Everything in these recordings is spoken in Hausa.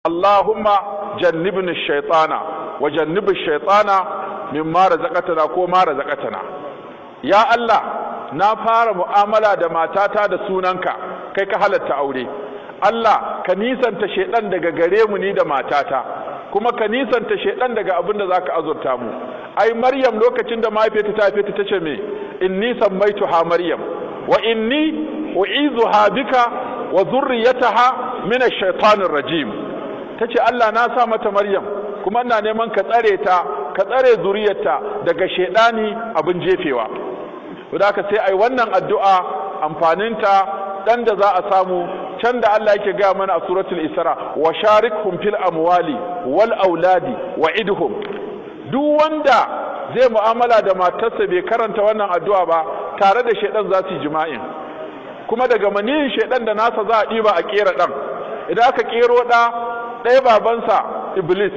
Allahumma jannibni shaytana wa jannibi shaytana mimma razaqtana ko ma razaqtana. Ya Allah, na fara mu'amala da matata da sunanka, kai ka halatta aure. Allah, ka nisanta shaidan daga gare mu ni da matata, kuma ka nisanta shaidan daga abin da zaka azurta mu. Ai Maryam lokacin da mahaifiyarta ta haife ta tace me? Inni sammaituha Maryam wa inni u'izuha bika wa zurriyataha min ash-shaytanir rajim. Tace Allah, na sa mata Maryam kuma ina neman ka tsare ta, ka tsare zuriyarta daga shaidani abin jefewa. Da haka sai ai wannan addu'a, amfaninta dan da za a samu can da Allah yake gaya mana a suratul Isra, wa sharikhum fil amwali wal auladi wa idhum. Duk wanda zai mu'amala da matarsa bai karanta wannan addu'a ba, tare da shaidan za su yi jima'in, kuma daga maniyin shaidan da nasa za a ɗiba a ƙera ɗan. Idan aka ƙero ɗa, ɗaya babansa iblis,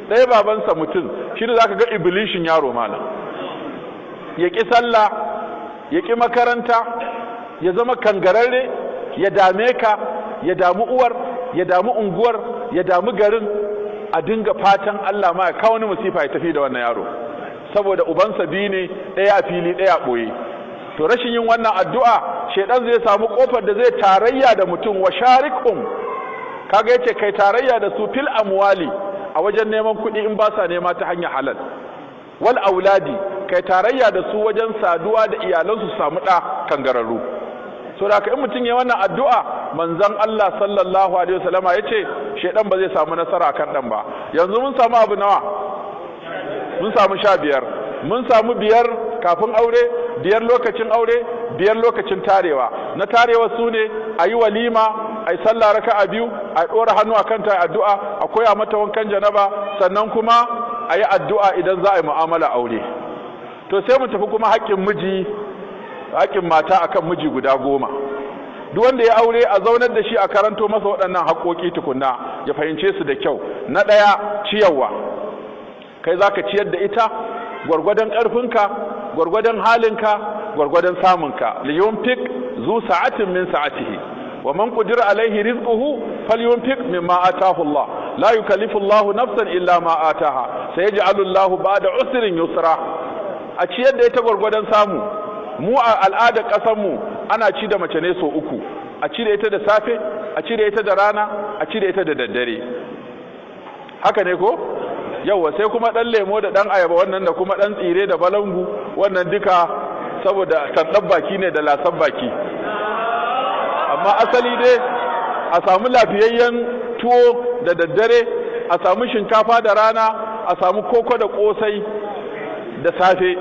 ɗaya babansa mutum, shi ne za ka ga iblishin yaro malam, ya ƙi sallah, ya ƙi makaranta, ya zama kangararre, ya dame ka, ya damu uwar, ya damu unguwar, ya damu garin. A dinga fatan Allah ma ya kawo wani musifa ya tafi da wannan yaro, saboda ubansa biyu ne, ɗaya a fili, ɗaya a ɓoye. To rashin yin wannan addu'a, shaidan zai samu kofar da zai tarayya da mutum. Wa sharikum, kaga yace kai tarayya da su fil amwali, a wajen neman kuɗi in ba sa nema ta hanyar halal, wal auladi, kai tarayya da su wajen saduwa da iyalansu su samu ɗa kangararru. So da in mutum ya wannan addu'a, manzon Allah sallallahu alaihi wasallama yace shedan ba zai samu nasara kan dan ba. Yanzu mun samu abu nawa? Mun samu 15. Mun samu 5 kafin aure, 5 lokacin aure, 5 lokacin tarewa. Na tarewa su ne a yi walima, a yi sallah raka'a 2, a ɗora hannu a kanta addu'a, a koya mata wankan janaba, sannan kuma a yi addu'a idan za a yi mu'amala aure. To sai mu tafi kuma haƙƙin miji, haƙƙin mata akan miji guda 10. Duk wanda ya aure a zaunar da shi a karanto masa waɗannan haƙoƙi tukunna, ya fahimce su da kyau. Na ɗaya, ciyarwa. Kai zaka ciyar da ita gwargwadon ƙarfinka, gwargwadon halinka, gwargwadon samunka. Liyunfik zu sa'atin min sa'atihi wa man qudira alaihi rizquhu falyunfik mimma ataahu Allah. La yukallifu Allahu nafsan illa ma ataha, sayaj'alu Allahu ba'da usrin yusra. A ciyar da ita gwargwadon samu. Mu a al'adar ƙasarmu ana ci da mace ne sau 3, a ci da ita da safe, a ci da ita da rana, a ci da ita da daddare. Haka ne ko? Yawwa, sai kuma ɗan lemo da ɗan ayaba wannan, da kuma ɗan tsire da balangu wannan, duka saboda tanɗan baki ne da lasan baki. Amma asali dai a samu lafiyayyen tuwo da daddare, a samu shinkafa da rana, a samu koko da ƙosai da safe.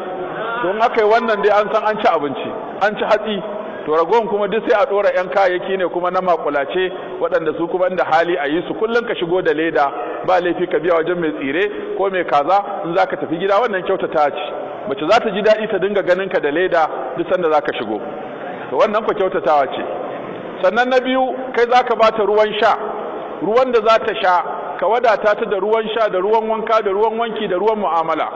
To in aka yi wannan dai an san an ci abinci, an ci hatsi. To ragowar kuma duk sai a ɗora 'yan kayayyaki ne kuma na makulace, waɗanda su kuma inda hali a yi su. Kullum ka shigo da leda, ba laifi ka biya wajen mai tsire ko mai kaza in za ka tafi gida, wannan kyautata ce. Mace za ta ji daɗi ta dinga ganin ka da leda duk sanda za ka shigo, to wannan ku kyautatawa ce. Sannan na biyu, kai za ka bata ruwan sha, ruwan da za ta sha, ka wadata ta da ruwan sha, da ruwan wanka, da ruwan wanki, da ruwan mu'amala,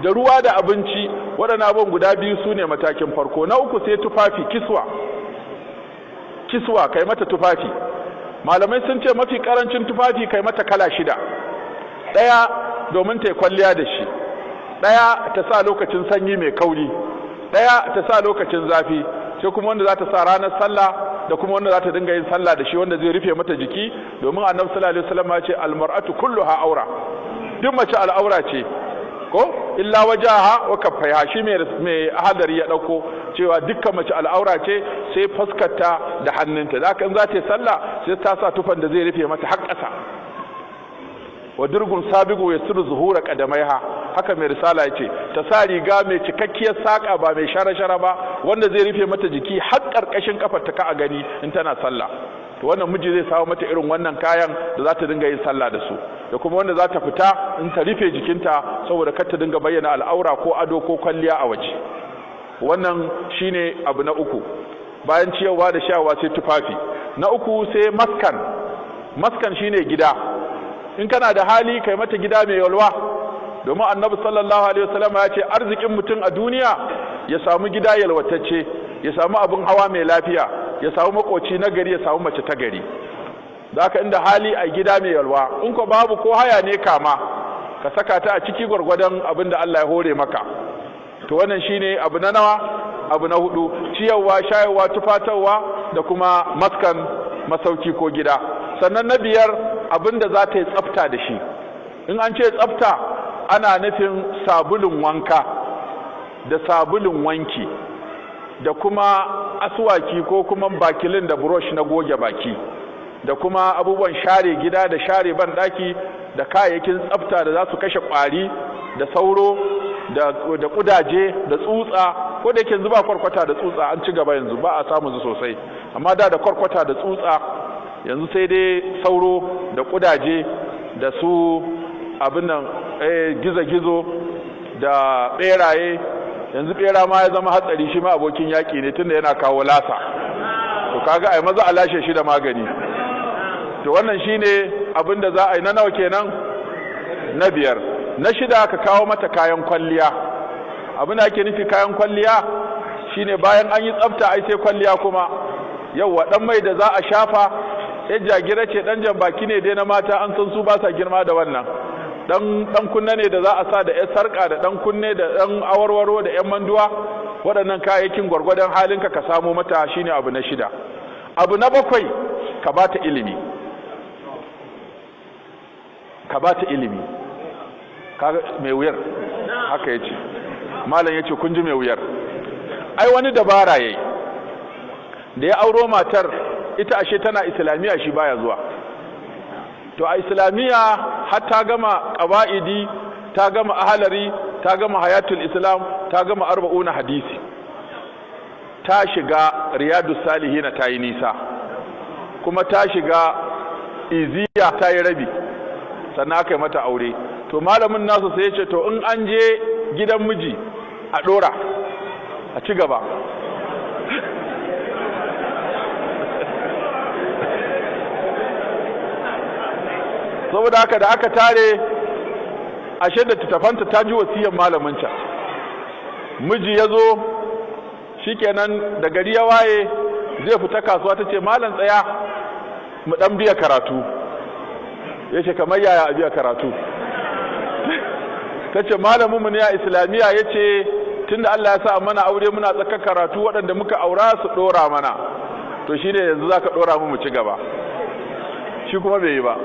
da ruwa da abinci. Waɗannan abubuwan guda biyu su ne matakin farko. Na uku sai tufafi, kiswa. Kiswa, kai mata tufafi. Malamai sun ce mafi karancin tufafi kai mata kala 6. Ɗaya domin ta yi kwalliya da shi, ɗaya ta sa lokacin sanyi mai kauri, ɗaya ta sa lokacin zafi, sai kuma wanda za ta sa ranar sallah, da kuma wanda za ta dinga yin sallah da shi, wanda zai rufe mata jiki. Domin Annabi sallallahu alaihi wasallam ya ce almar'atu kulluha aura, duk mace al'aura ce, ko illa wajaha wa kaffaiha. Shi mai hadari ya dauko cewa dukkan mace al'aura ce sai fuskarta da hannunta. Da haka in za ta yi sallah sai ta sa tufan da zai rufe mata har ƙasa. Wa durgun sabigu yasru zuhura qadamaiha, haka mai risala yace, ta sa riga mai cikakkiyar saka, ba mai shara-shara ba, wanda zai rufe mata jiki har ƙarƙashin kafar ta ka a gani in tana sallah. To wannan miji zai samu mata irin wannan kayan da za ta dinga yin sallah da su, da kuma wanda za ta fita in ta rufe jikinta saboda kar ta dinga bayyana al'aura ko ado ko kwalliya a waje. Wannan shine abu na uku. Bayan ciyarwa da shawa sai tufafi. Na uku sai maskan. Maskan shine gida. In kana da hali kai mata gida mai yalwa, domin Annabi sallallahu alaihi wasallam ya ce arzikin mutum a duniya ya samu gida yalwatacce, ya samu abin hawa mai lafiya, ya samu makoci na gari, ya samu mace ta gari. Da haka inda hali a gida mai yalwa, in ko babu ko haya ne kama ka saka ta a ciki gwargwadon abin da Allah ya hore maka. To wannan shine abu na nawa? Abu na hudu, ciyarwa, shayarwa, tufatarwa da kuma maskan, masauki ko gida. Sannan na biyar, abin da za ta yi tsafta da shi. In an ce tsafta, ana nufin sabulun wanka da sabulun wanki da kuma asuwaki ko kuma bakilin da brush na goge baki da kuma abubuwan share gida da share banɗaki da kayayyakin tsafta da za su kashe ƙwari da sauro da kudaje da tsutsa. Ko da yake yanzu ba kwarkwata da tsutsa, an ci gaba yanzu ba a samu su sosai, amma da kwarkwata da tsutsa, yanzu sai dai sauro da kudaje da su abin nan gizo-gizo da beraye. Yanzu bera ma ya zama hatsari, shi ma abokin yaƙi ne tunda yana kawo lasa. To kaga ai maza a lashe shi da magani. To wannan shine abin da za a yi. Na nawa kenan? Na biyar. Na shida, ka kawo mata kayan kwalliya. Abin da ake nufi kayan kwalliya shine bayan an yi tsafta ai sai kwalliya kuma. Yauwa, dan mai da za a shafa, ya jagira ce, dan jan baki ne dai na mata, an san su ba sa girma da wannan. Dan kunne ne da za a sa, da yan sarka da dan kunne da dan awarwaro da yan manduwa. Waɗannan kayayyakin gwargwadon halinka ka samo mata, shine abu na shida. Abu na bakwai, ka bata ilimi. Ka bata ilimi. Kaga mai wuyar haka yace malam, yace kun ji mai wuyar. Ai wani dabara yayi da ya auro matar, ita ashe tana islamiya, shi baya zuwa. To a islamiya har ta gama qawaidi, ta gama ahalari, ta gama hayatul islam, ta gama 40 hadisi, ta shiga riyadus salihin, ta yi nisa, kuma ta shiga iziya, ta yi rabi, sannan aka yi mata aure. To malamin nasu sai ya ce to in an je gidan miji a dora a ci gaba. Saboda haka da aka tare, ashe da tattafanta, ta ji wasiyar malamin can. Miji ya zo, shikenan, da gari ya waye zai fita kasuwa, ta ce, "Malam, tsaya mu dan biya karatu." Ya ce, "Kamar yaya a biya karatu?" Ta ce, "Malamin mu ne a islamiyya ya ce tunda Allah ya sa mana aure muna tsaka karatu, waɗanda muka aura su ɗora mana. To shine yanzu zaka ɗora mu mu ci gaba." Shi kuma bai yi ba.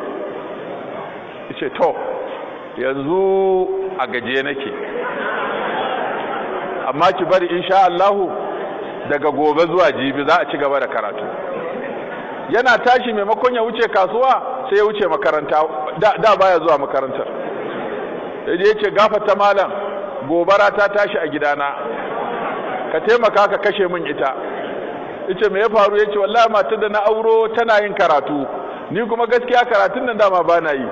Ce, "To yanzu a gajiye nake, amma ki bari insha Allahu daga gobe zuwa jibi za a ci gaba da karatu." Yana tashi, maimakon ya wuce kasuwa sai ya wuce makaranta. Da baya zuwa makarantar. Ya ce, "Gafata malam, gobara ta tashi a gidana, ka taimaka ka kashe min ita." Yace, "Me ya faru?" Yace, "Wallahi matar da na auro tana yin karatu, ni kuma gaskiya karatun nan dama ba na yi.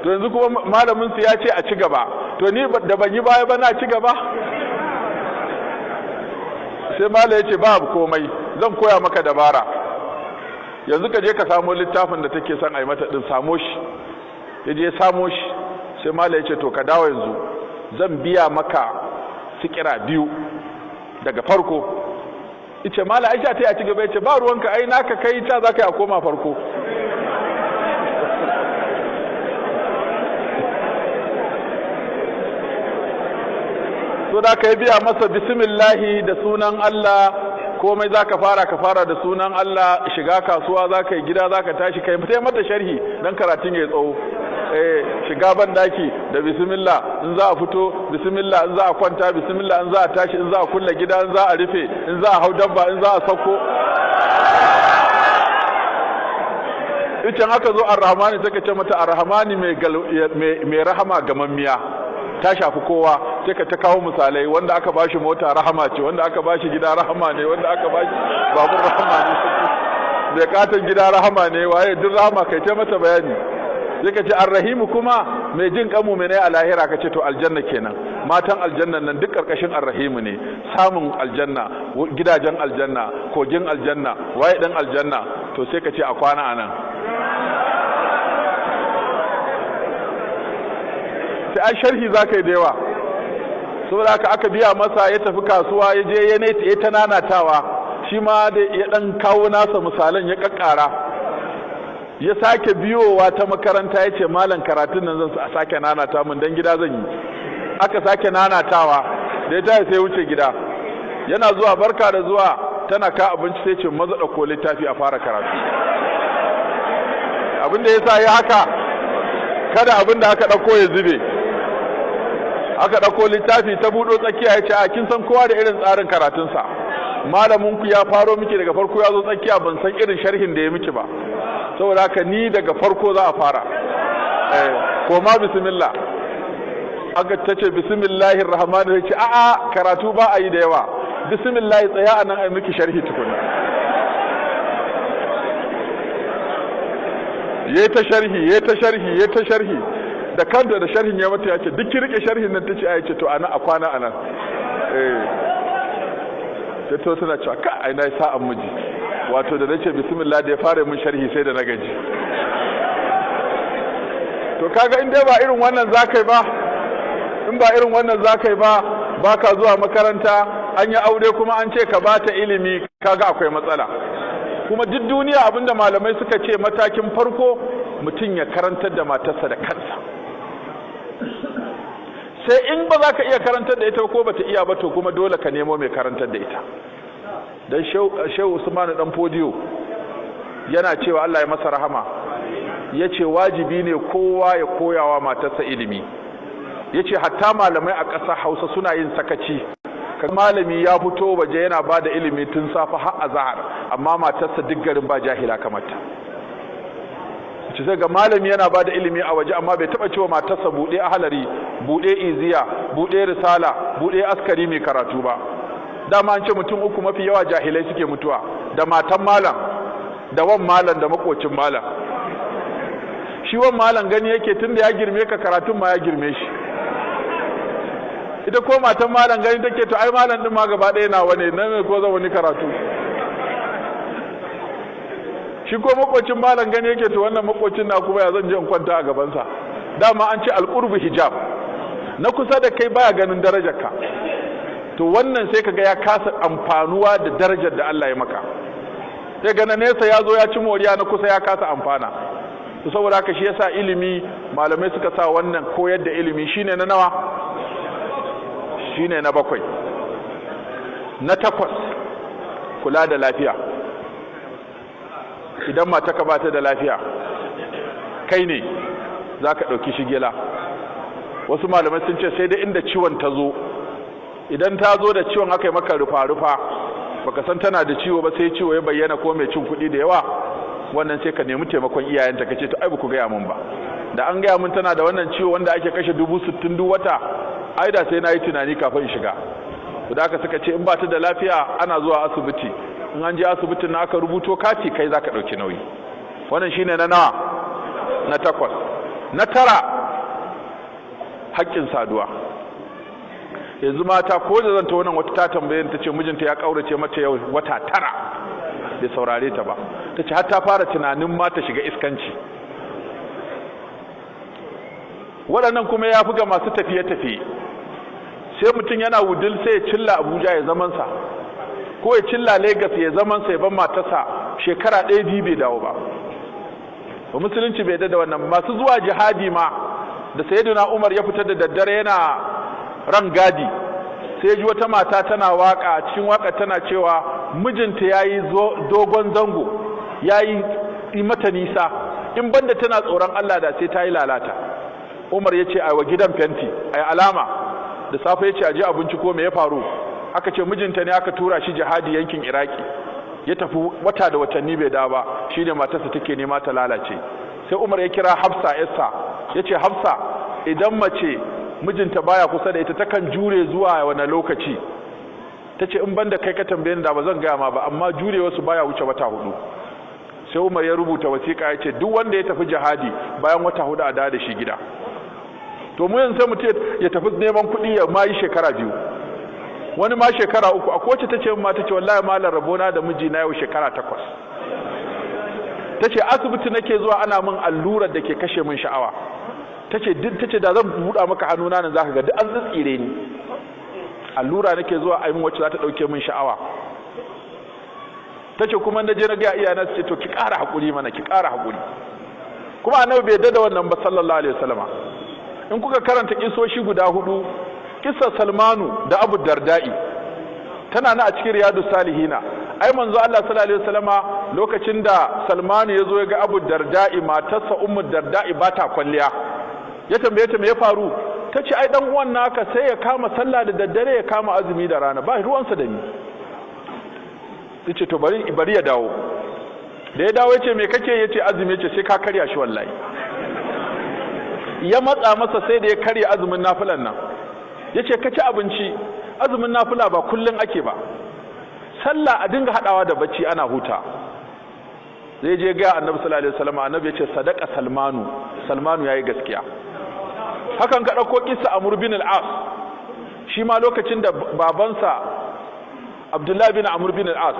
To yanzu kuma malamin su ya ce a ci gaba, to ni da ban yi baya ba na ci gaba." Sai malam ya ce, "Babu komai, zan koya maka dabara. Yanzu ka je ka samo littafin da take son a yi mata din, samo shi." Ya je samo shi. Sai malam ya ce, "To ka dawo yanzu, zan biya maka sikira biyu daga farko." Ice, "Malam, Aisha ta yi a ci gaba." Ya ce, "Ba ruwanka, ai naka kai ta za ka yi a koma farko." So da ka yi biya masa bismillahi, da sunan Allah. Komai za ka fara, ka fara da sunan Allah. Shiga kasuwa za ka yi, gida za ka tashi, ka yi mata sharhi don karatun ya tsawo. Shiga ban daki da bismillah, in za a fito bismillah, in za a kwanta bismillah, in za a tashi, in za a kulle gida, in za a rufe, in za a hau dabba, in za a sauko. Icen aka zo Arrahmani, sai ka ce mata Arrahmani mai rahama gamammiya, ta shafi kowa. Sai ka ta kawo misalai: wanda aka bashi mota rahama ce, wanda aka bashi gida rahama ne, wanda aka bashi babur rahama ne, mai katon gida rahama ne, waye duk rahama. Kai ta mata bayani. Sai ka ce Arrahimu kuma mai jin kanmu mai a lahira. Ka ce to aljanna kenan, matan aljannan nan duk karkashin Arrahimu ne. Samun aljanna, gidajen aljanna, kogin aljanna, waye dan aljanna. To sai ka ce a kwana anan. Sai ai sharhi za ka yi da yawa. Saboda haka aka biya masa, ya tafi kasuwa, ya je ya ta nanatawa, shi ma da ya dan kawo nasa misalan ya kakkara. Ya sake biyowa ta makaranta ya ce malam karatun nan zan sake nanata mun dan gida zan yi. Aka sake nanatawa, da ya tashi sai wuce gida. Yana zuwa barka da zuwa, tana ka abinci sai ce maza ɗauko littafi a fara karatu. Abin da ya sa ya haka, kada abin da aka ɗauko ya zube. Aka ɗauko littafi ta buɗo tsakiya, ya ce a kin san kowa da irin tsarin karatunsa. Malamin ku ya faro miki daga farko ya zo tsakiya, ban san irin sharhin da ya miki ba. Saboda haka ni daga farko za a fara. Ko ma bismillah. Aka tace bismillahir rahmanir rahim, a'a karatu ba a yi da yawa. Bismillah tsaya anan ai miki sharhi tukuna. Yayi ta sharhi, yayi ta sharhi, yayi ta sharhi. Da kanta da sharhin ya mata yace duk ki rike sharhin nan, tace ai ce to ana a kwana anan. Ta to tana cewa ka ai na sa'an miji. Wato da nace bismillah da ya fara mun sharhi sai da na gaji. To kaga in dai ba irin wannan zakai ba, in ba irin wannan zakai ba, baka zuwa makaranta, an yi aure kuma an ce ka bata ilimi, kaga akwai matsala. Kuma duk duniya abinda malamai suka ce matakin farko mutum ya karantar da matarsa da kansa. Sai in ba za ka iya karantar da ita ko bata iya ba, to kuma dole ka nemo mai karantar da ita. Dan Shehu Usmanu dan Fodiyo yana cewa Allah ya masa rahama, yace wajibi ne kowa ya koyawa matarsa ilimi. Yace hatta malamai a ƙasar Hausa suna yin sakaci. Malami ya fito waje yana bada ilimi tun safe har azhar, amma matarsa duk garin ba jahila kamar ta. Ce sai ga malami yana bada ilimi a waje amma bai taba cewa matarsa bude ahlari, bude iziya, bude risala, bude askari mai karatu ba. Dama an ce mutum uku mafi yawa jahilai suke mutuwa, da matan malam, da wan malam, da makocin malam. Shi wan malam gani yake tunda ya girme ka karatun ma ya girme shi. Ita ko matan malam gani take to ai malam din ma gaba ɗaya nawa ne, nan ne ko zan wani karatu. Shi ko makocin malam gani yake to wannan makocin na kuma ya zan je in kwanta a gaban sa. Dama an ce alqurbu hijab, na kusa da kai baya ganin darajarka. To wannan sai kaga ya kasa amfanuwa da darajar da Allah ya maka. Sai ga na nesa ya zo ya ci moriya, na kusa ya kasa amfana. To saboda haka shi yasa ilimi malamai suka sa wannan koyar da ilimi shine na nawa? Shine na bakwai. Na takwas, kula da lafiya. Idan mata ka bata da lafiya, kai ne zaka dauki shigela. Wasu malamai sun ce sai dai inda ciwon ta zo. Idan ta zo da ciwon aka yi maka rufa-rufa, baka san tana da ciwo ba sai ciwo ya bayyana ko mai cin kuɗi da yawa, wannan sai ka nemi taimakon iyayenta kace to ai baku gaya mun ba. Da an gaya mun tana da wannan ciwo wanda ake kashe 60,000 duk wata, ai da sai na yi tunani kafin in shiga. To da aka suka ce in ba ta da lafiya ana zuwa asibiti, in an je asibitin na aka rubuto kati kai zaka dauki nauyi. Wannan shine na nawa? Na takwas. Na tara, haƙƙin saduwa. Yanzu mata ko da zan ta wannan wata ta tambaye ta ce mijinta ya kaurace mata yau wata 9 bai saurare ta ba. Ta ce har ta fara tunanin ma ta shiga iskanci. Waɗannan kuma ya fi ga masu tafiye-tafiye. Sai mutum yana wudil sai ya cilla Abuja ya zamansa, ko ya cilla Lagos ya zamansa, ya ban matarsa shekara 1 2 bai dawo ba. Ba musulunci bai da wannan. Masu zuwa jihadi ma da Sayyidina Umar ya fita da daddare yana ran gadi, sai ji wata mata tana waka, a cikin waka tana cewa mijinta yayi dogon zango, yayi mata nisa, in banda tana tsoron Allah da sai ta yi lalata. Umar ya ce ai wa gidan fenti, ai alama. Da safe ya ce aje a binciko me ya faru. Aka ce mijinta ne aka tura shi jihadi yankin Iraki, ya tafi wata da watanni bai dawo ba, shine matarsa take nema ta lalace. Sai Umar ya kira Hafsa yarsa, ya ce Hafsa, idan mace mijinta baya kusa da ita takan jure zuwa wani lokaci? Tace in banda kai ka tambaye ni da ba zan gaya ma ba, amma jure wasu baya wuce wata 4. Sai Umar ya rubuta wasiƙa ya ce duk wanda ya tafi jihadi bayan wata 4 a dawo da shi gida. To mu yanzu sai mutum ya tafi neman kuɗi ya ma yi shekara 2, wani ma shekara 3. Akwai wacce tace min ma tace wallahi malam rabona da mijina yau shekara 8. Tace asibiti nake zuwa ana min allurar da ke kashe min sha'awa. Tace duk tace da zan buɗa maka hannuna nan zaka ga duk an tsitsire ni. Allura nake zuwa ai min wacce za ta dauke min sha'awa. Tace kuma na je na ga iyana su ce to ki ƙara hakuri mana, ki ƙara hakuri. Kuma annabi bai yarda da wannan ba sallallahu alaihi wasallama. In kuka karanta kisoshi guda 4, kissar Salmanu da Abu Darda'i tana na a cikin Riyadu Salihina. Ai manzo Allah sallallahu alaihi wasallama lokacin da Salmanu ya zo ya ga Abu Darda'i, matarsa Ummu Darda'i ba ta kwalliya, ya tambaye ta me ya faru, ta ce ai dan uwan naka sai ya kama sallah da daddare ya kama azumi da rana, ba ruwansa da ni. Yace to bari ya dawo. Da ya dawo yace me kake? Yace azumi. Yace sai ka karya shi wallahi. Ya matsa masa sai da ya karya azumin nafilan nan. Yace ka ci abinci, azumin nafila ba kullun ake ba, sallah a dinga hadawa da bacci ana huta. Zai je ga Annabi sallallahu alaihi wasallam, Annabi yace sadaqa Salmanu, Salmanu yayi gaskiya. Hakan ka dauko kissa Amr bin al-As, shi ma lokacin da babansa Abdullahi bin Amr bin al-As,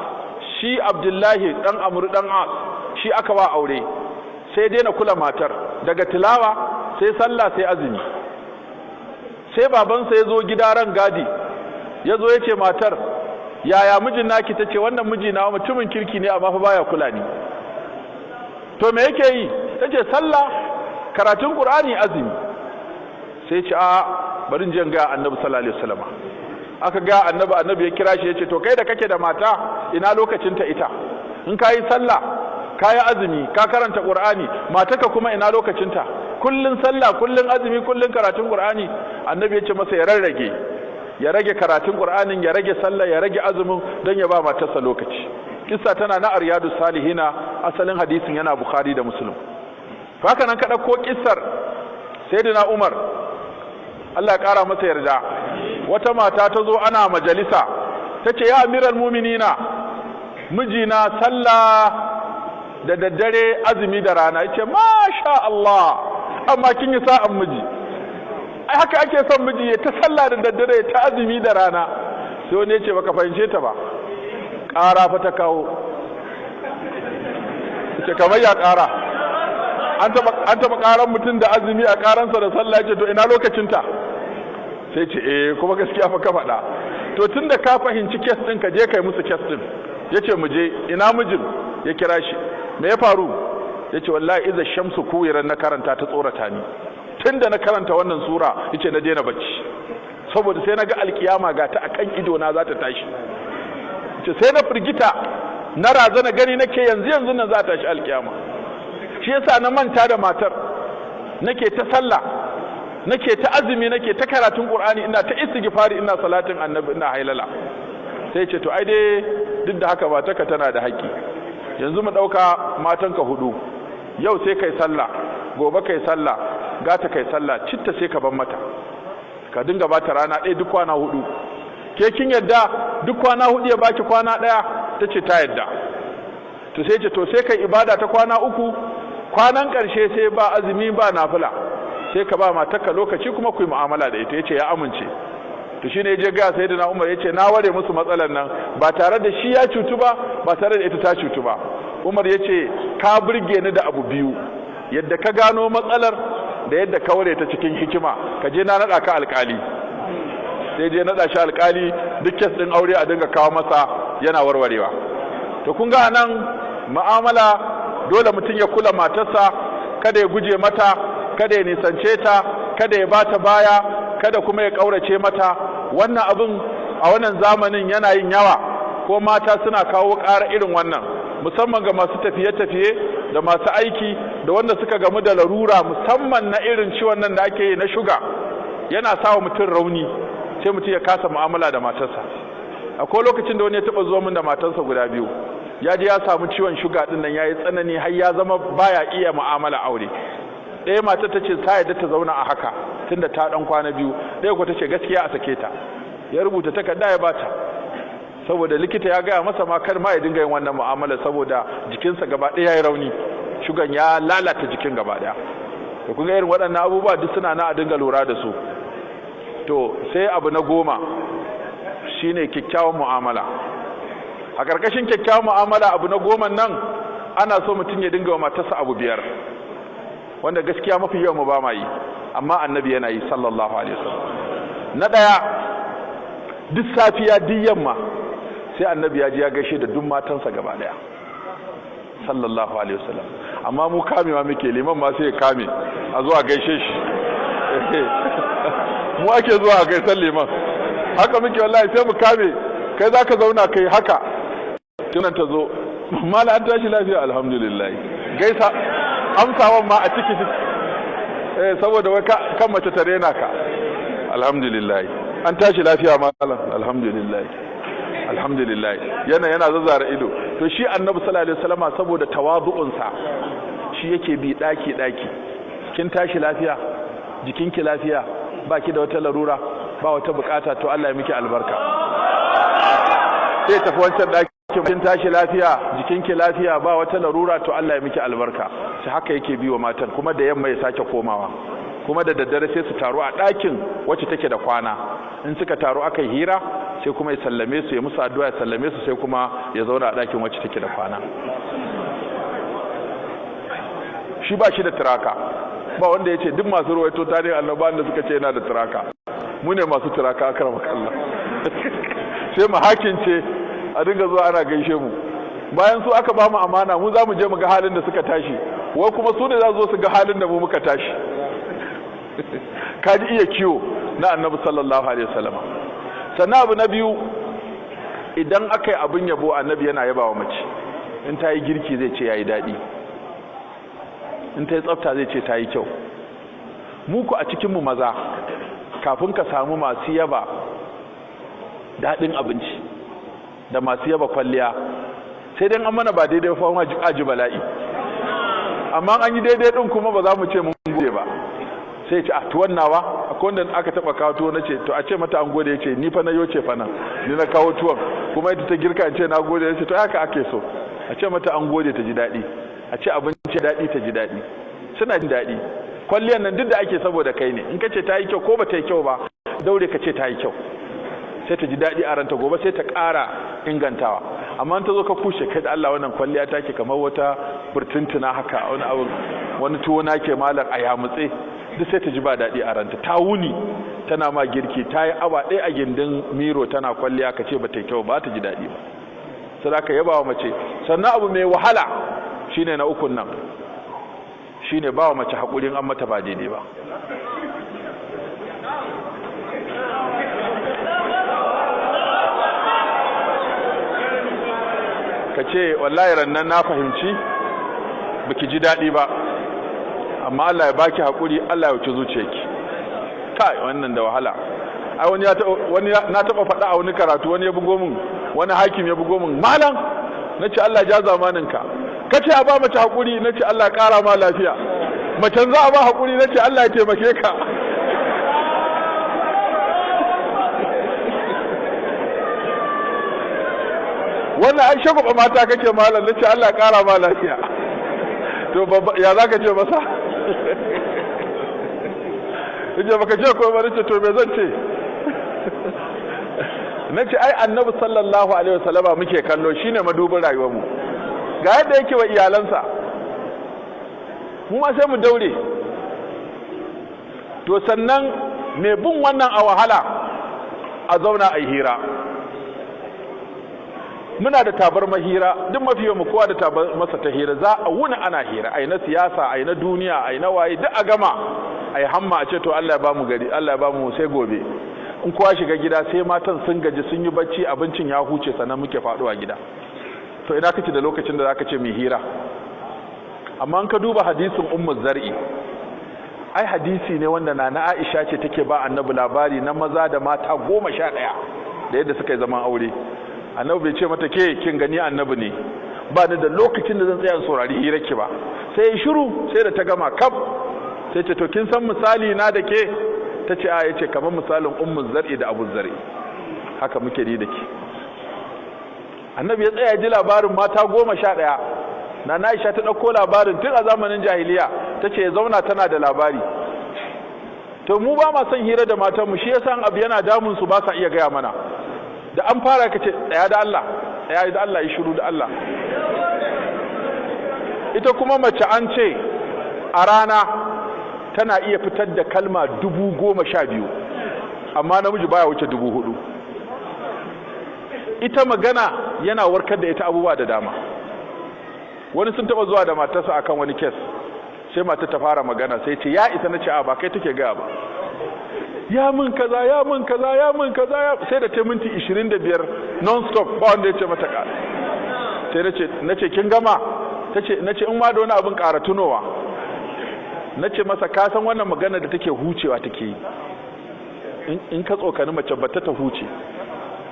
shi Abdullahi dan Amr dan As, shi aka wa aure, sai daina kula matar, daga tilawa sai sallah sai azumi. Sai babansa ya zo gida ran gadi, ya zo ya ce matar yaya mijin naki? Ta ce wannan miji na mutumin kirki ne amma fa baya kula ni. To me yake yi? Ta ce sallah, karatun Qur'ani, azumi. Sai ce a bari in je ga Annabi sallallahu alaihi wasallam. Aka ga Annabi, Annabi ya kira shi ya ce to kai da kake da mata ina lokacin ta ita? In kayi sallah, kayi azumi, ka karanta Qur'ani, matarka kuma ina lokacin ta? Kullun sallah, kullun azumi, kullun karatun Qur'ani. Annabi ya ce masa ya rarrage, ya rage karatun Qur'anin, ya rage sallah, ya rage azumin don ya ba matarsa lokaci. Kissa tana na Riyadus Salihina, asalin hadisin yana Bukhari da Muslim. Haka nan ka dauko kissar Sayyidina Umar, Allah ya kara masa yarda. Wata mata ta zo ana majalisa, tace ya amiral mu'minina, mijina sallah da daddare, azumi da rana. Yace masha Allah, amma kin yi sa'an miji. Ai haka ake son miji, ya ta sallah da daddare, ya ta azumi da rana. Sai wani ya ce baka fahimce ta ba, ƙara fa ta kawo. Ce kamar ya ƙara? An taɓa ƙaran mutum da azumi a ƙaransa da sallah? Ce to ina lokacinta? Sai ce eh kuma gaskiya fa ka faɗa. To tunda ka fahimci kes ɗin, ka je kai musu kes ɗin. Ya ce mu je, ina mijin? Ya kira shi, me ya faru? Ya ce wallahi iza shamsu kuwiran na karanta ta tsorata ni, tunda na karanta wannan sura yace na daina bacci, saboda sai naga alkiyama ga ta akan ido na za ta tashi. Yace sai na firgita, na razana, gani nake yanzu yanzu nan za ta tashi alkiyama. Shi yasa na manta da matar, nake ta sallah, nake ta azumi, nake ta karatun Qur'ani, ina ta istighfari, ina salatin Annabi, ina hailala. Sai ce to ai dai duk da haka matarka tana da haƙƙi. Yanzu mu dauka matanka 4, yau sai kai sallah, gobe kai sallah, gata kai sallah, citta sai ka ban mata, ka dinga bata rana ɗaya duk kwana 4. Ke kin yadda duk kwana 4 ya baki kwana ɗaya? Tace ta yadda. To sai ce to sai kai ibada ta kwana 3, kwanan ƙarshe sai ba azumi ba nafila, sai ka ba matarka lokaci kuma ku yi mu'amala da ita. Yace ya amince. To shine yaje ga Sayyidina Umar, yace na ware musu matsalar nan ba tare da shi ya cutu ba, ba tare da ita ta cutu ba. Umar yace ka burge ni da abu biyu, yadda ka gano matsalar da yadda ka ware ta cikin hikima. Ka je na nada ka alƙali. Sai je nada shi alƙali, duk kes din aure a dinga kawo masa yana warwarewa. To kun ga nan mu'amala dole mutum ya kula matarsa, kada ya guje mata, kada ya nisance ta, kada ya bata baya, kada kuma ya kaurace mata. Wannan abin a wannan zamanin yana yin yawa, ko mata suna kawo ƙara irin wannan, musamman ga masu tafiye-tafiye da masu aiki da wanda suka gamu da larura, musamman na irin ciwon nan da ake yi na shuga, yana sawa mutum rauni, sai mutum ya kasa mu'amala da matarsa. Akwai lokacin da wani ya taɓa zuwa min da matarsa guda biyu, ya je ya samu ciwon shuga ɗin nan ya yi tsanani har ya zama baya iya mu'amala aure. Ɗaya matar ta ce ta yadda ta zauna a haka tunda ta ɗan kwana biyu, ɗaya ko ta ce gaskiya a sake ta. Ya rubuta takarda ya bata, saboda likita ya gaya masa ma kar ma ya dinga yin wannan mu'amala, saboda jikinsa gaba ɗaya ya rauni, shugan ya lalata jikin gaba ɗaya. To kun ga irin waɗannan abubuwa duk suna na a dinga lura da su. To sai abu na 10 shine kyakkyawan mu'amala. A ƙarƙashin kyakkyawan mu'amala abu na 10 nan ana so mutum ya dinga wa matarsa abu 5, wanda gaskiya mafi yawan mu ba ma yi, amma Annabi yana yi sallallahu alaihi wasallam. Na 1, duk safiya duk yamma sai Annabi ya ji ya gaishe da duk matansa gaba daya sallallahu alaihi wasallam. Amma mu kamewa muke, liman ma sai ya kame a zuwa gaishe shi. Mu ake zuwa a gaisar liman, haka muke wallahi, sai mu kame. Kai za ka zauna kai haka, tunan ta zo, mala an tashi lafiya, alhamdulillah. Gaisa amsawan ma a ciki saboda wai kan mace ta rena ka. Alhamdulillah, an tashi lafiya malam, alhamdulillah, alhamdulillah. Yana zazzara ido. To shi annabi sallallahu alaihi wasallama saboda tawazu'unsa shi yake bi daki daki. Kin tashi lafiya, jikinki lafiya, baki da wata larura, ba wata bukata, to Allah ya miki albarka. Sai tafi wancan daki, kin tashi lafiya, jikinki lafiya, ba wata larura, to Allah ya miki albarka. Sai haka yake bi wa matan, kuma da yamma ya sake komawa, kuma da daddare sai su taru a ɗakin wacce take da kwana. In suka taru aka yi hira, sai kuma ya sallame su, ya musu addu'a, ya sallame su, sai kuma ya zauna a ɗakin wacce take da kwana. Shi ba shi da turaka, ba wanda ya ce duk masu ruwaito tarihin annabawan da suka ce yana da turaka. Mu ne masu turaka, akramaka Allah. Sai mu hakince a dinga zuwa ana gaishe mu. Bayan su aka ba mu amana, mu za mu je mu ga halin da suka tashi, wai kuma su ne za su zo su ga halin da mu muka tashi. Kaji iya kiwo na annabi sallallahu alaihi wasallam. Sannan abu na biyu, idan aka yi abin yabo, annabi yana yaba wa mace. In ta yi girki zai ce yayi daɗi, in ta yi tsafta zai ce ta yi kyau. Mu ku a cikin mu maza, kafin ka samu masu yaba daɗin abinci da masu yaba kwalliya, sai dai an mana ba daidai fa ma aji bala'i. Amma an yi daidai din kuma ba za mu ce mun gode ba. Sai ce a tuwon nawa, akwai wanda aka taba kawo tuwo, nace to a ce mata an gode, yace ni fa na yoce fa nan, ni na kawo tuwon, kuma ita ta girka, in ce na gode, yace to haka ake so, a ce mata an gode ta ji daɗi, a ce abinci daɗi ta ji daɗi. Suna jin daɗi. Kwalliyan nan duk da ake saboda kai ne. In ka ce ta yi kyau ko ba ta yi kyau ba, daure ka ce ta yi kyau, sai ta ji daɗi a ranta, gobe sai ta ƙara ingantawa. Amma ta zo ka kushe, kai da Allah wannan kwalliya take kamar wata burtuntuna haka, wani abu, wani tuwo nake malam a yamutse, duk sai ta ji ba daɗi a ranta. Ta wuni tana ma girki, ta yi awa ɗaya a gindin miro tana kwalliya, ka ce ba ta kyau ba, ta ji daɗi ba. Sai ka yaba wa mace. Sannan abu mai wahala shine na ukun nan, shine ba wa mace haƙurin an mata ba daidai ba. Ka ce wallahi rannan na fahimci baki ji daɗi ba, amma Allah ya baki haƙuri, Allah ya wuce zuciyarki. Kai wannan da wahala. Ai wani wani na taba faɗa a wani karatu, wani ya bugo min, wani hakim ya bugo min, malam nace Allah ja zamanin ka, kace a ba mace haƙuri, nace Allah ƙara ma lafiya. Macen za a ba haƙuri, nace Allah ya taimake ka. Wannan an shagwaba mata kake malam, nace Allah ƙara ma lafiya. To ya zaka ce masa? Yace baka ce ko ba, nace to me zan ce? Nace ai annabi sallallahu alaihi wasallama muke kallo, shine madubin rayuwar mu. Ga yadda yake wa iyalansa, mu ma sai mu daure. To sannan me bin wannan a wahala, a zauna a hira. Muna da tabar mahira, duk mafi mu kowa da tabar masa ta hira. Za a wuni ana hira, ai na siyasa, ai na duniya, ai na waye, duk a gama, ai hamma a ce to Allah ya bamu gari, Allah ya bamu sai gobe. In kowa shiga gida sai matan sun gaji, sun yi bacci, abincin ya huce, sannan muke faduwa gida. To ina kace da lokacin da zaka ce mu hira? Amma in ka duba hadisin Ummu Zar'i, ai hadisi ne wanda Nana Aisha ce take ba Annabi labari na maza da mata 11 da yadda suka yi zaman aure. Annabi bai ce mata ke kin gani annabi ne, ba ni da lokacin da zan tsaya in saurari hirarki ba. Sai ya shiru sai da ta gama kaf, sai ce to kin san misali na da ke? Ta ce a, yace kamar misalin Ummu Zar'i da Abu Zar'i, haka muke ni da ke. Annabi ya tsaya ji labarin mata 11. Nana Aisha ta dauko labarin tun a zamanin jahiliya, ta ce ya zauna tana da labari. To mu ba ma son hira da matanmu, shi yasa abu yana damun su ba sa iya gaya mana. Da an fara ka ce tsaya da Allah, tsaya da Allah, yi shiru da Allah. Ita kuma mace an ce a rana tana iya fitar da kalma 12,000, amma namiji baya wuce 4,000. Ita magana yana warkar da ita abubuwa da dama. Wani sun taba zuwa da matarsa akan wani kes, sai matar ta fara magana, sai ce ya isa. Na ce a ba kai take gaya ba, ya mun kaza, ya mun kaza, ya mun kaza, sai da ta minti 25 non stop ba wanda ya ce mata ka. Sai nace kin gama? Tace, nace in ma da wani abin ƙara tunowa. Nace masa ka san wannan magana da take hucewa take yi, in ka tsokani mace ba ta huce,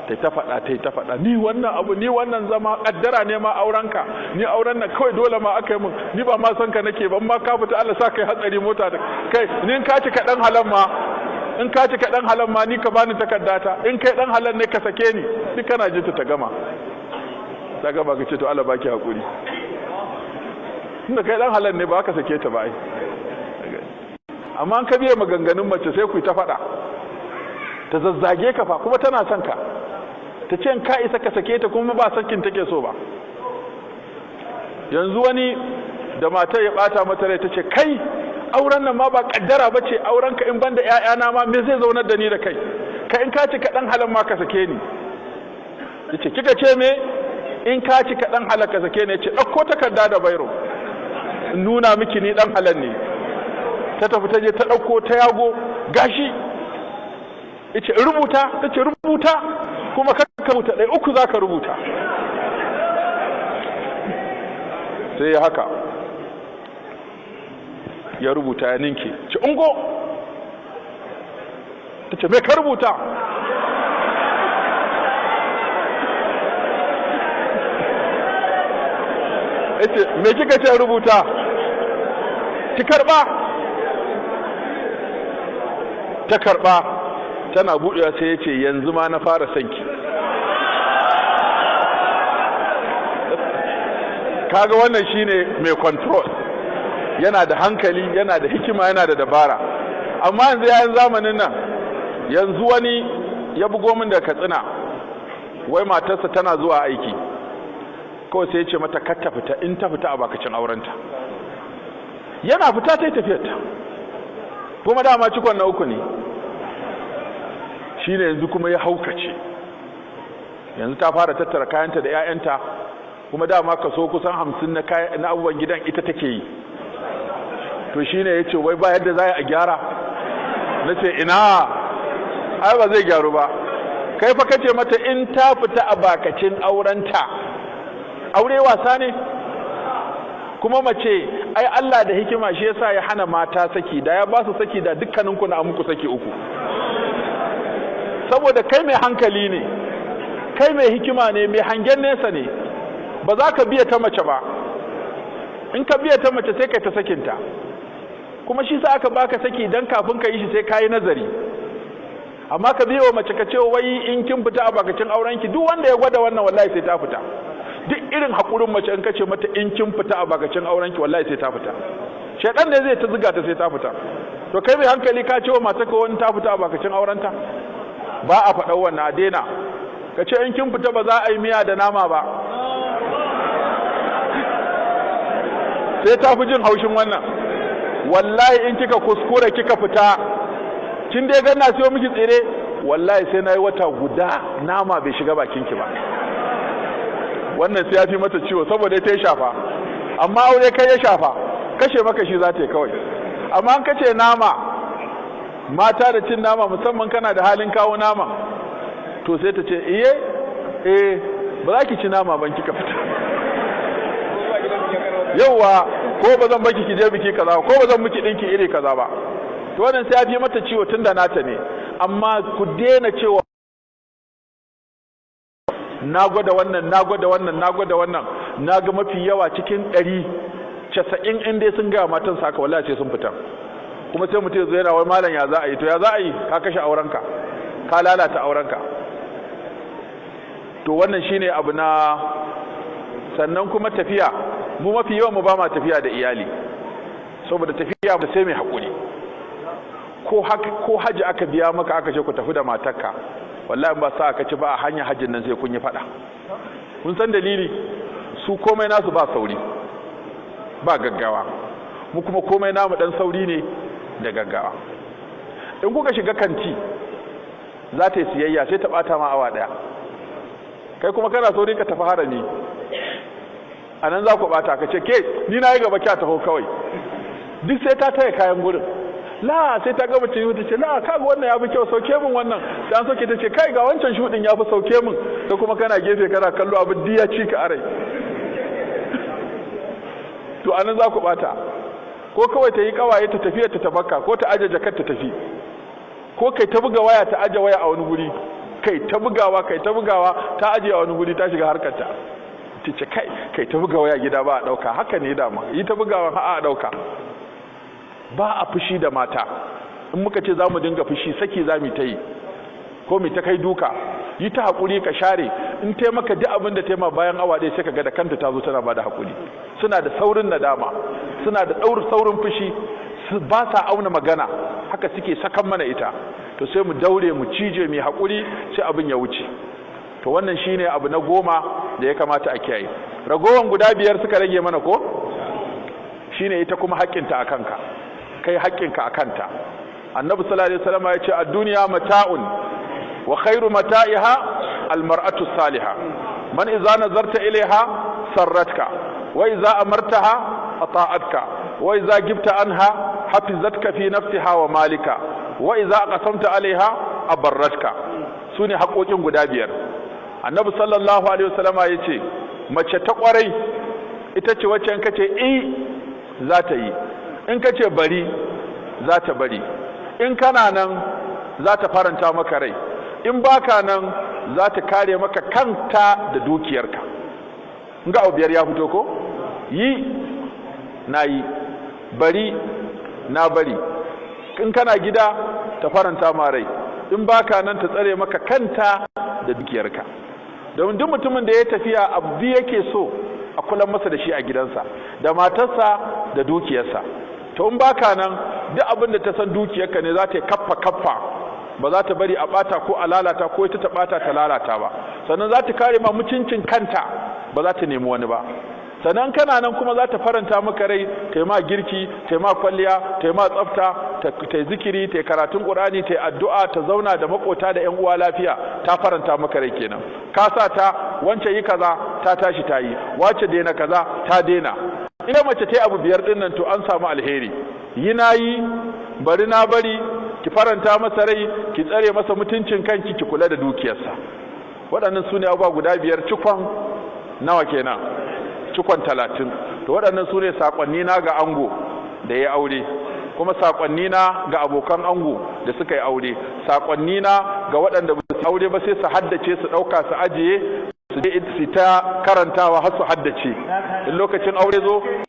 ta ta faɗa, ta ta faɗa, ni wannan abu, ni wannan zama kaddara ne ma aurenka, ni auren nan kawai dole ma aka yi mun, ni ba ma san ka nake ba, ma ka fita Allah sa kai hatsari mota da kai, ni in ka ci kaɗan halan ma, in ka ci kaɗan halan ma ni ka bani takardata, in kai ɗan halan ne ka sake ni. Duk kana jinta ta gama, ta gama ka ce to Allah baki hakuri, tunda kai ɗan halan ne ba ka sake ta ba ai. Amma an ka biye maganganun mace sai ku ta faɗa, ta zazzage ka fa, kuma tana son ka, ta ce in ka isa ka sake ta, kuma ba sakin take so ba. Yanzu wani da matar ya bata mata rai, ta ce kai auren nan ma ba kaddara ba ce, auren ka in banda ƴaƴana ma me zai zaunar da ni da kai, ka in ka ci kaɗan halan ma ka sake ni. Yace kika ce me? In ka ci kaɗan halan ka sake ni. Yace ɗauko takarda da bairo in nuna miki ni ɗan halan ne. Ta tafi ta je ta ɗauko ta yago gashi, yace rubuta, tace rubuta, kuma ka rubuta ɗaya uku za ka rubuta. Sai ya haka ya rubuta ya ninke, ce ungo. Ta ce me ka rubuta? Yace me kika ce rubuta? Ki karba. Ta karba, tana buɗewa sai yace yanzu ma na fara sanki. Kaga wannan shine mai control, yana da hankali, yana da hikima, yana da dabara. Amma yanzu yayin zamanin nan, yanzu wani ya bugo min da Katsina, wai matarsa tana zuwa aiki, kawai sai ya ce mata kar ta fita, in ta fita a bakacin aurenta. Yana fita ta yi tafiyarta, kuma dama cikon na uku ne. Shine yanzu kuma ya haukace, yanzu ta fara tattara kayanta da 'ya'yanta, kuma dama kaso kusan 50 na abubuwan gidan ita take yi. To shine yace wai ba yadda za a gyara. Nace ina, ai ba zai gyaru ba. Kai fa kace mata in ta fita a bakacin aurenta, aure wasa ne? Kuma mace ai Allah da hikima shi yasa ya hana mata saki, da ya ba su saki da dukkaninku na muku saki uku. Saboda kai mai hankali ne, kai mai hikima ne, mai hangen nesa ne, ba za ka biya ta mace ba. In ka biya ta mace sai kai ta sakinta. Kuma shi sa aka baka saki dan kafin ka yi shi sai ka yi nazari. Amma ka biya wa mace ka ce wai in kin fita a bakacin aurenki, duk wanda ya gwada wannan wallahi sai ta fita. Duk irin hakurin mace in ka ce mata in kin fita a bakacin aurenki wallahi sai ta fita. Shedan ne zai ta zuga ta sai ta fita. To kai mai hankali ka ce wa matarka wani ta fita a bakacin aurenta? Ba a faɗa wannan, a daina. Ka ce in kin fita ba za a yi miya da nama ba. Sai ta fi jin haushin wannan. Wallahi in kika kuskure kika fita, kin dai ga na siyo miki tsire, wallahi sai nayi wata guda nama bai shiga bakin ki ba. Wannan sai ya fi mata ciwo saboda ita ya shafa. Amma aure kai ya shafa, kashe maka shi za ta yi kawai. Amma an kace nama, mata da cin nama musamman kana da halin kawo nama, to sai ta ce iye eh ba za ki ci nama ban kika fita. Yauwa, ko ba zan baki ki je biki kaza, ko ba zan miki dinki iri kaza ba. To wannan sai ya fi mata ciwo tunda nata ne. Amma ku daina cewa na gwada wannan, na gwada wannan, na gwada wannan, na ga mafi yawa cikin 100, 90 in dai sun ga matan saka wallahi sai sun fita. Kuma sai mutum ya zo yana wai malam ya za a yi? To ya za a yi? Ka kashe aurenka, ka lalata aurenka. To wannan shine abu na. Sannan kuma tafiya, mu mafi yawan mu ba ma tafiya da iyali, saboda tafiya da sai mai hakuri. Ko haji aka biya maka aka ce ku tafi da matarka, wallahi ba sa aka ci ba a hanya hajjin nan sai kun yi fada. Kun san dalili? Su komai nasu ba sauri, ba gaggawa. Mu kuma komai namu dan sauri ne da gaggawa. In kuka shiga kanti za ta yi siyayya sai ta bata ma awa daya, kai kuma kana sauri ka tafi harami. A nan za ku bata, ka ce ke ni na yi gaba kya taho kawai. Duk sai ta taya kayan gurin. La sai ta gama ce ta ce la kaga wannan ya fi kyau, sauke min wannan. Sai an sauke ta ce kai ga wancan shudin ya fi, sauke min. Sai kuma kana gefe kana kallo abin diya ci ka arai. To anan za ku bata. Ko kawai ta yi kawaye ta tafiya ta tabakka, ko ta aje jakar ta tafi, ko kai ta buga waya ta aje waya a wani guri, kai ta bugawa kai ta bugawa ta aje a wani guri ta shiga harkar ta. Ta ce kai kai ta buga waya gida ba a dauka. Haka ne dama, yi ta bugawa ha a dauka. Ba a fushi da mata. In muka ce za mu dinga fushi, saki za mu ta yi ko mu ta kai duka. Yi ta haƙuri ka share. In ta maka duk abin da ta ma, bayan awa ɗaya sai ka ga da kanta ta zo tana ba da haƙuri. Suna da saurin nadama, suna da ɗaur saurin fushi, ba sa auna magana, haka suke sakan mana ita. To sai mu daure mu cije mu haƙuri, sai abin ya wuce. To wannan shine abu na 10 da ya kamata a kiyaye. Ragowan guda 5 suka rage mana ko? Shine ita kuma haƙƙinta a kanka, kai haƙƙinka a kanta. Annabi sallallahu alaihi wasallam ya ce ad-dunya mata'un wa khairu mata'iha al-mar'atu salihah, man idza nazarta ilaiha sarratka, wa idza amartaha ata'atka, wa idza gibta anha hafizatka fi nafsiha wa malika, wa idza aqsamta alaiha abarratka. Sune haƙoƙin guda 5. Annabi sallallahu alaihi wasallama yace mace ta ƙwarai ita ce wacce in kace i za ta yi, in kace bari za ta bari, in kana nan za ta faranta maka rai, in baka nan za ta kare maka kanta da dukiyarka. In ga abu 5 ya fito ko? Yi na yi, bari na bari. In kana gida ta faranta ma rai, in baka nan ta tsare maka kanta da dukiyarka. Domin duk mutumin da ya tafiya abu biyu yake so a kula masa da shi a gidansa, da matarsa da dukiyarsa. To in baka nan duk abin da ta san dukiyarka ne za ta yi kaffa kaffa, ba za ta bari a bata ko a lalata ko ita ta bata ta lalata ba. Sannan za ta kare ma mutuncin kanta, ba za ta nemi wani ba. Sannan kana nan kuma za ta faranta maka rai, ta yi ma girki, ta yi ma kwalliya, ta yi ma tsafta, ta yi zikiri, ta yi karatun Qur'ani, ta yi addu'a, ta zauna da makota da ƴan uwa lafiya. Ta faranta maka rai kenan. Ka sa ta wance yi kaza, ta tashi ta yi, wace daina kaza, ta daina. Ina mace ta yi abu 5 din nan, to an samu alheri. Yi na yi, bari na bari, ki faranta masa rai, ki tsare masa mutuncin kanki, ki kula da dukiyarsa. Waɗannan su ne abubuwa guda 5, cikon nawa kenan? Cikon 30. To waɗannan su ne saƙonni na ga ango da ya aure, kuma saƙonni na ga abokan ango da suka yi aure, saƙonni na ga waɗanda ba su aure ba, sai su haddace su ɗauka su ajiye, su ta karantawa har su haddace. In lokacin aure zo